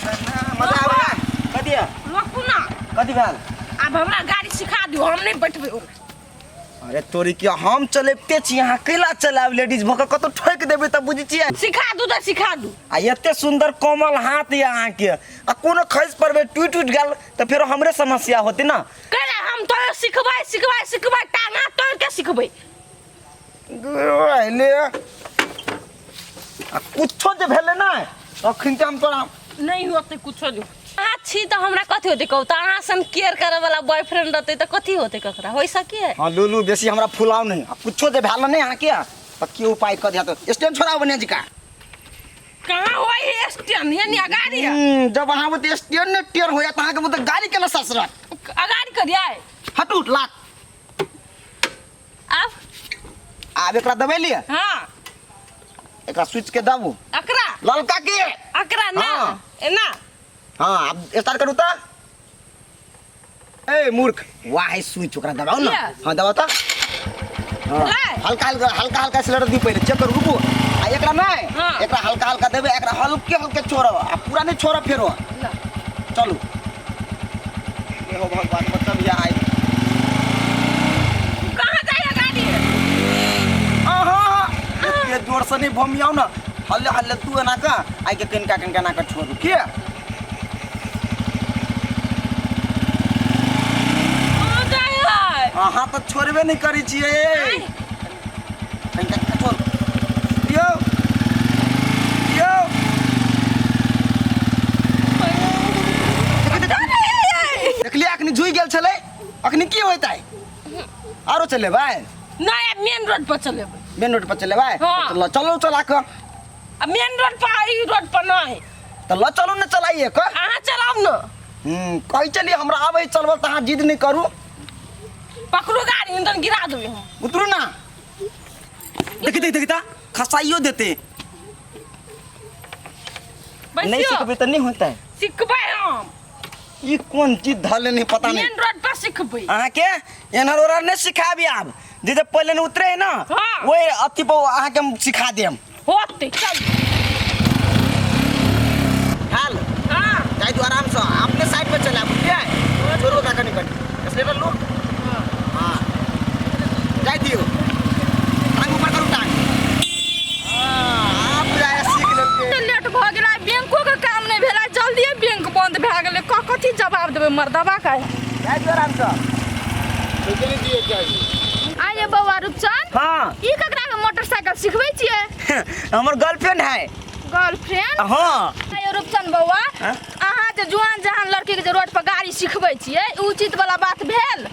मजा आबै है कथी है रोकू ना। कथी भेल? आब हमरा गाड़ी सिखा दियौ, हम नहि बैठबै ओहिमे। अरे तोरी के हम चलेबते छी, अहाँ कैला चलायब? लेडीज भऽ कऽ कतौ ठोकि देबै तऽ बुझै छियै। सिखा दू तऽ सिखा दू। आ एते सुन्दर कोमल हाथ यऽ अहाँके, आ कोनो खसि पड़बै, टूटि टूटि गेल तऽ फेरो हमरे समस्या होतै ने। कैला हम तो सिखबै सिखबै सिखबै, टांगा तोड़ के सिखबै। ले आ कुछो जे भेलै ने अखन तऽ हम तोरा नहीं होते कुछो जो। अहाँ छी तऽ हमरा कथी होतै कहू तऽ? अहाँ सन केयर करे वाला बॉयफ्रेंड रहतै तऽ कथी होतै ककरा? होइ सके? हाँ लूलू, बेसी हमरा फुलाउ नहीं। आ कुछो जे भेल ने अहाँके तऽ की उपाय कऽ दिया तऽ स्टैंड छोड़ाउ बनिया जी का। कहाँ होय है स्टैंड? यानी अगाड़ी है। जब अहाँ बुते स्टैंड ने टेढ़ हो जात, अहाँके बुते गाड़ी केना ससरत? अगाड़ी करियै। हटू लात। आब आब एकरा दबेलियै। हाँ। एकरा स्विच के दबू। अकरा ललका के अकरा ना। हाँ। एना। हाँ, अब स्टार्ट करू तऽ। ए मूर्ख, वाह है स्विच, ओकरा दबाउ ना। Yes. हाँ दबाउ तऽ। हाँ। ले। हल्का हल्का हल्का हल्का एक्सीलरेटर दी पहिले, चेक करू, रुकू। आ एकरा नहीं, हाँ। एकरा हल्का हल्का देबै, एकरा हल्के हल्के छोड़ब आ पूरा नहीं छोड़ब फेरो। ना। चलू। हे हो भगवान, मतलब या आई। कहाँ जाइए गाड़ी? अहाँ एते जोर से नहीं भमियाउ ना, हल्ले हल्ले तू एना का आइ के कनिका कनिका एना के छोड़ू के। कहाँ जाइए? अहाँ तऽ छोड़बे नहि करै छियै। कनिका कनिका छोड़ यौ यौ। देखलियै अखनी झुकि गेल छलै, अखनी की होइतै? आरो चलेबै? नहीं, अब मेन रोड पर चलेबै। मेन रोड पर चलेबै? हाँ। तऽ ल चलू चला कऽ। अब मेन रोड पर, ई रोड पर नहीं। तऽ ल चलू ने चलाइए कऽ। अहाँ चलाउ ने। कहै छलियै हमरा आबै चलबल तऽ अहाँ जिद नहि करू। पकड़ू गाड़ी, नहीं तऽ गिरा देबै हम। उतरू ना। देखी देखी देखी ता खसाइयो देते। नहीं बैसियो। सिखबै तऽ नहि होतै। सिखबै हम। ई कोन चीज धले नहीं पता नहीं। मेन रोड पर सिखबै। अहाँके एनहर ओनहर नहि सिखाबी आब, जे जे पहिले ने उतरे ना हाँ। ओहि अथी पर अहाँके हम सिखा देम। होतै, चल। हाल। हाँ। जाय दू आराम से, अपने साइड पे चला बुझलियै? छोड़ू ओकरा कनि कनि, एक्सीलेटर लू। हाँ जाय दियौ, टांग ऊपर करू टांग। हाँ, आब बुझाइए सीख लेलकै। लेट भऽ गेलै, बैंको के काम नहि भेलै, जल्दिए बैंक बंद भए गेलै। कथी जवाब देबै मर्दबा के? जाय दियौ आराम से। आइए बौआ रूपचंद। हाँ। ई ककरा के मोटरसाइकिल सिखबै छियै? हमर गर्लफ्रेंड है। गर्लफ्रेंड? हाँ। आइए रूपचंद बौआ, हाँ? अहाँ जे जुआन जहान लड़की के जे रोड पर गाड़ी सिखबै छियै, ई उचित वाला बात भेल?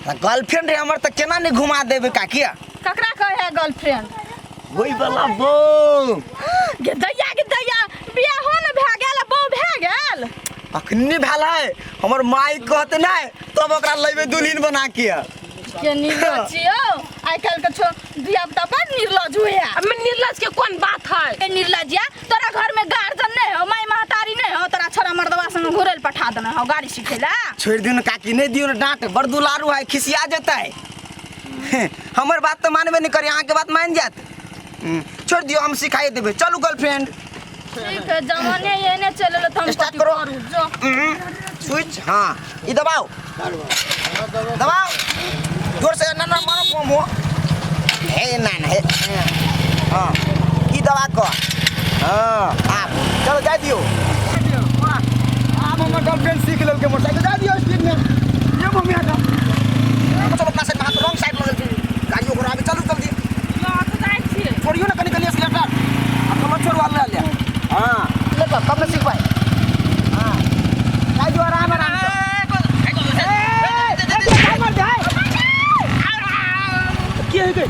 गर्लफ्रेंड है हमर तऽ केना नहि घुमा देबै काकी? ककरा कहै है गर्लफ्रेंड? वही वाला बो। गे दैया गे दैया, बियाहो ने भए गेल आ बहू भए गेल? अखनी भेल है, हमर माई कहते नहीं तब ओकरा लेबै दुल्हन बना के। के निर्लज छियौ आइ काल्हि के छो धिया पुता, बड़ निर्लज हुए है। अब निर्लज के कोन बात है? ए निर्लज या, तोरा घर में गार्जियन नहीं हो, माई महतारी नहीं हो, तोरा छोरा मर्दवा संग घुरै लए पठा देने हो गाड़ी सिखै ला? छोड़ि दियौ ने काकी, नहीं दियौ ने डांट, बड़ दुलारू है, खिसिया जेतै। हमर बात तऽ मानबे नहीं करी, अहाँके बात मान जायत। छोड़ि दियौ, हम सिखाई देबै। चलू गर्लफ्रेंड। ठीक है, जमाने एने चलल तऽ हम स्टार्ट कथी करो। करू जो। स्विच, हाँ ई दबाओ दबाओ जोर से, ना ना मारो बम हो हे ना ना हे। हाँ ई दबा कऽ, हाँ आप चलो जाय दियौ। आब हमर गर्लफ्रेंड सीख लेलकै मोटरसाइकिल, जाय दियौ स्पीड में। ये मम्मी हटा, चलो अपना साइड में, हाथ रॉन्ग साइड लगल छै गाड़ी ओकरा आगे। चलू जल्दी। छोड़ियो ना कनी कनी एक्सीलेटर, अब तो मत छोड़ो, ले ले। हाँ ले तो कब न सीख पाए। हाँ जाय दियौ आराम आराम से। ए, मार दे की है गई?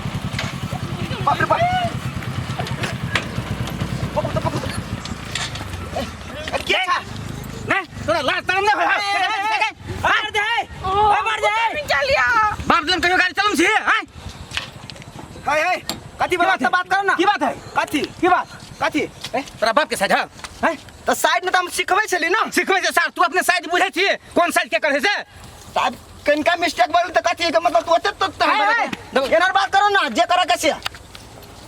बाप रे बाप, पकड़ तो पकड़ तो। ए, के छा ना तोरा लाज शरम नहि होइ है? मार दे, मार दे। चलिया। बाप जन कहियो गाड़ी चलम छी हैं? हे हे, कथी बात से बात करो ना। की बात है? कथी? की बात? कथी? ए, तोरा बाप के साइड है हैं? तऽ साइड में तऽ हम सिखबै छली ना। सिखबै छै सार, तू अपने साइड बुझै छी कोन साइड के करे से? तऽ आब कनिका मिस्टेक भऽ गेल तऽ कथी के मतलब? तू ओते तो एनार बात करो ना, जे करे के से।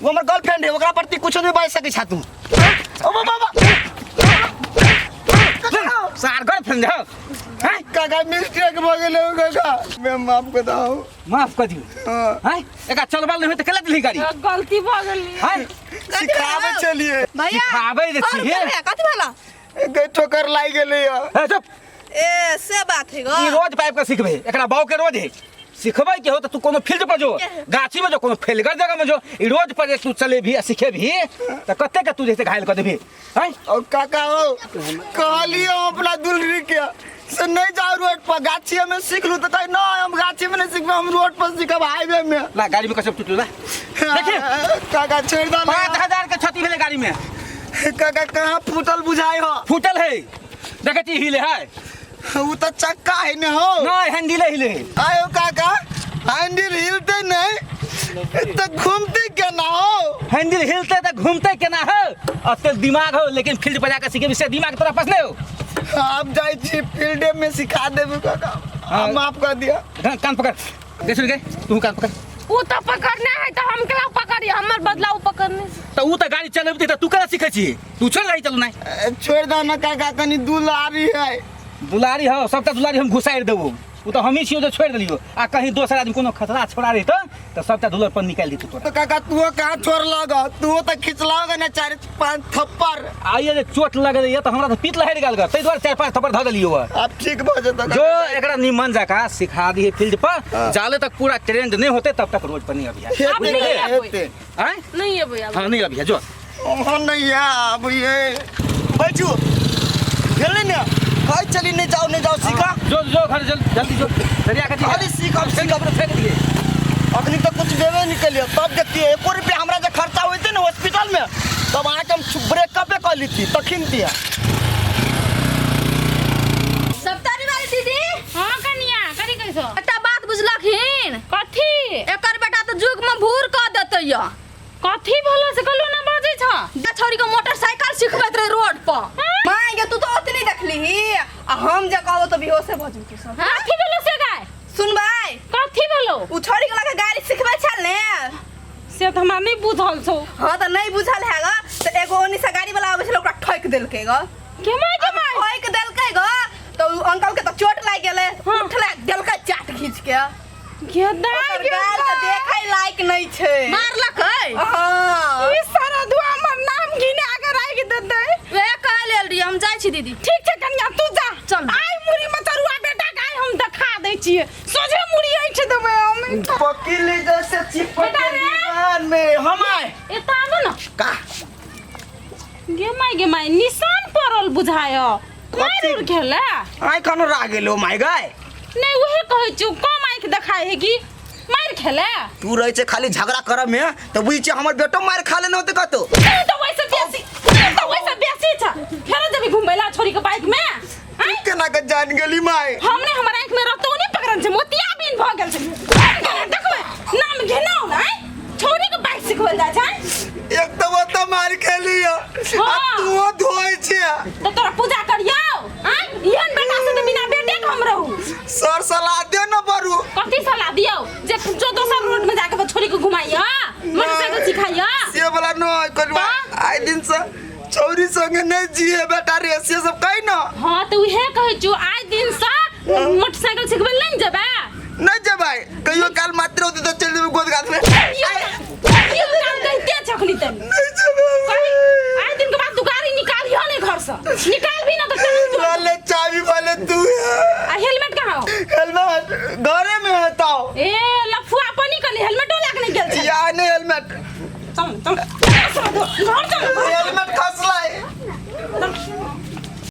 वो हमर गर्लफ्रेंड है, ओकरा प्रति कुछो नहीं बाजि सकै छा तू। ओ बाबा। सार गर्लफ्रेंड हो हैं काका मिस्टेक भऽ गेलै हौ काका मैं माफ कर दहो माफ कर दियो हाँ। हैं एकरा चलबल नहीं होय त केला दिलही गाड़ी गलती भऽ गेली हैं सिखाबै चलिए भैया सिखाबै जे और छियै। भैया, कथी भेला गई ठोकर लागि गेलै हँ। ए चुप ए से बात है गो ई रोज पाइप के सिखबे एकरा बाऊ के रोज है सिखबै के हो त तू कोनो फील्ड पर जो गाछी में जो कोनो फेलगर जगह में जो ई रोज पर जे तू चले भी आ सिखे भी त कते के तू जैसे घायल कर देबी हैं और काका हो कहलिए हम अपना दुलरी के से नहीं जाओ रोड पर गाछी में सीख लू तो कहे नहीं हम गाछी में नहीं सीखबे हम रोड पर सीखब हाईवे में ला गाड़ी में कसम टूटल ला देखिए काका छोड़ दो 5000 के क्षति भेलै गाड़ी में काका कहाँ फूटल बुझाई हो फूटल है देखै छी हिले है उ तो चक्का है ने हो नहीं हैंडले हिले है आयो काका हैंडल हिलते नहीं तो घूमते केना हो हैंडल हिलते त घूमते केना हो अते दिमाग हो लेकिन फील्ड पर जाकर सीखे से दिमाग तोरा पास नहीं हो आप जाइ छी फील्ड में सिखा देबे काका हाँ। माफ कर दिया कान पकड़ दे सुन गए तू कान पकड़ उ तऽ पकड़ने है तऽ हम केना पकड़ी हमर बदला उ पकड़ने से। त ऊ त गाड़ी चलबती त तू केना सीखै छी तू छोड़ गाड़ी चलू नहीं छोड़ दो ना काका कनी दुलारी है दुलारी हो सबटा दुलारी हम घुसारि देबो ऊ त हमही छियौ जे छोड़ि देलियौ आ कहीं दोसर आदमी कोनो खतरा छोड़ा रही त सबटा दुलर पर निकालि देतौ तोरा तो काका तू कहाँ छोड़ लग तू तो खिंचलाओगे ना चार पांच थप्पड़ आइए जे चोट लगलै त हमरा त पीत लहरि गेल ग ताहि दुआरे चारि पाँच थप्पड़ धऽ देलियौ हँ। अब ठीक भऽ जेतौ जो एकरा निमन जकाँ सिखा दिए फील्ड पर जाले तक पूरा ट्रेंड नहीं होते तब तक रोड पर नहीं अभी अब नहीं आबै। हेतै आय नहीं अबै आब हाँ नहीं अभी जो ओहन नहीं है अब ये बैठू गेलै ने कहै चली नहीं जाओ नहीं जाओ सीखा जो जो घर जल्दी जो दरिया के खाली सीखब सीखब फेंक दिए अखनी तक कुछ देबे नहीं केलिए तब देखतिए एको रुपया हमरा जे खर्चा होइते ने हॉस्पिटल में तब अहाँके हम ब्रेकअपे कऽ लीती तखन दिया सप्तारी वाली दीदी हाँ कनिया कथी कैसो एकटा बात बुझलखिन कथी एकर बेटा तऽ जुग में भूर कऽ देतै या कथी भेलो से कहलो ना बाजै छ दा छौरी के मोटरसाइकिल सिखबैत रहे रोड पर माय गे तू तो ओतनी देखलीही आ हम जे कहबो तऽ बेहोशे भऽ जेतौ सब कथी भेलो से गाय सुनबै कथी भेलो उ छौरी के लगे गाड़ी सिखबै छल ने से तऽ हमरा नहि बुझल छौ हाँ तऽ नहि बुझल है ग तऽ एगो ओनी से गाड़ी वाला आबै छल ओकरा ठोकि देलकै ग के माय के माय ठोकि देलकै ग तऽ उ अंकल के तऽ चोट लागि गेलै हाँ। उठलै देलकै चाट घीच के गे दाय ओकर गे गाल तऽ देखै लायक नहि छै मारलकै हाँ ई सारा धुआ हमर नाम घिना के राखि देतै वएह कहै लेल रहियै हम जाइ छी दीदी ठीक छै कनिया तू जा चल। आइ मुड़ी मचरुआ बेटा के आइ हम देखा दै छियै सोझे मुड़ी ऐठ देबै हम पकील जैसे चिपक बेटा रे। दीवार में हम आए एतऽ आबो न का गे माय गे माय निशान पड़ल बुझाय मारि उड़ खेला आइ कनो रा गेलो माय गाय नहीं उहे कहै छियौ कम आँखि देखाय है कि मारि खेला तू रहै छै खाली झगड़ा करऽ में तऽ बुझै छै हमर बेटो मारि खा लेने होतै कतौ तू तऽ वैसे बेसी तू तऽ वैसे बेसी छ फेरो जेबी घुमबै ला छोरी के बाइक में आँय? केना के जान गेली माय हमने हमर आँखि में रतौ नहीं पकड़न छै मोतिया बिन भऽ गेल छै देखबै नाम घिनाउ ने आँय? छोरी के बाइक सिखबल जाइ छै एक तऽ वो तऽ मारि खेली आ हाँ। तू धोइ छै तऽ तोरा पूजा करियौ आँय एहन बेटा से तऽ बिना बेटे के हम रहू सर सलाह दे न बरू कथी सलाह दियौ जे जो दोसर रोड में जाके छोरी के घुमाइया मोटरसाइकिल सिखाइया से वाला न करवा आइ दिन से छौरी संगे नहीं जिए बेटा रे से सब कही न हाँ तऽ उहे कहै छियौ आइ दिन से मोटरसाइकिल सिखबै लए नहि जेबै नहीं जेबै कहियो काल मात्र होते तो चल जेबै गोद गाछ में कहियो काल कहिते छखनी तनी नहीं जेबै आइ दिन के बाद तू गाड़ी निकालियो नहीं घर से निकाल भी ना तो चल वाले चाबी वाले तू आ हेलमेट कहाँ हो हेलमेट घरे में है तो ए लफुआ पानी कनी हेलमेटो लाग नहीं गेल छै या नहीं हेलमेट चल चल घर चल हेलमेट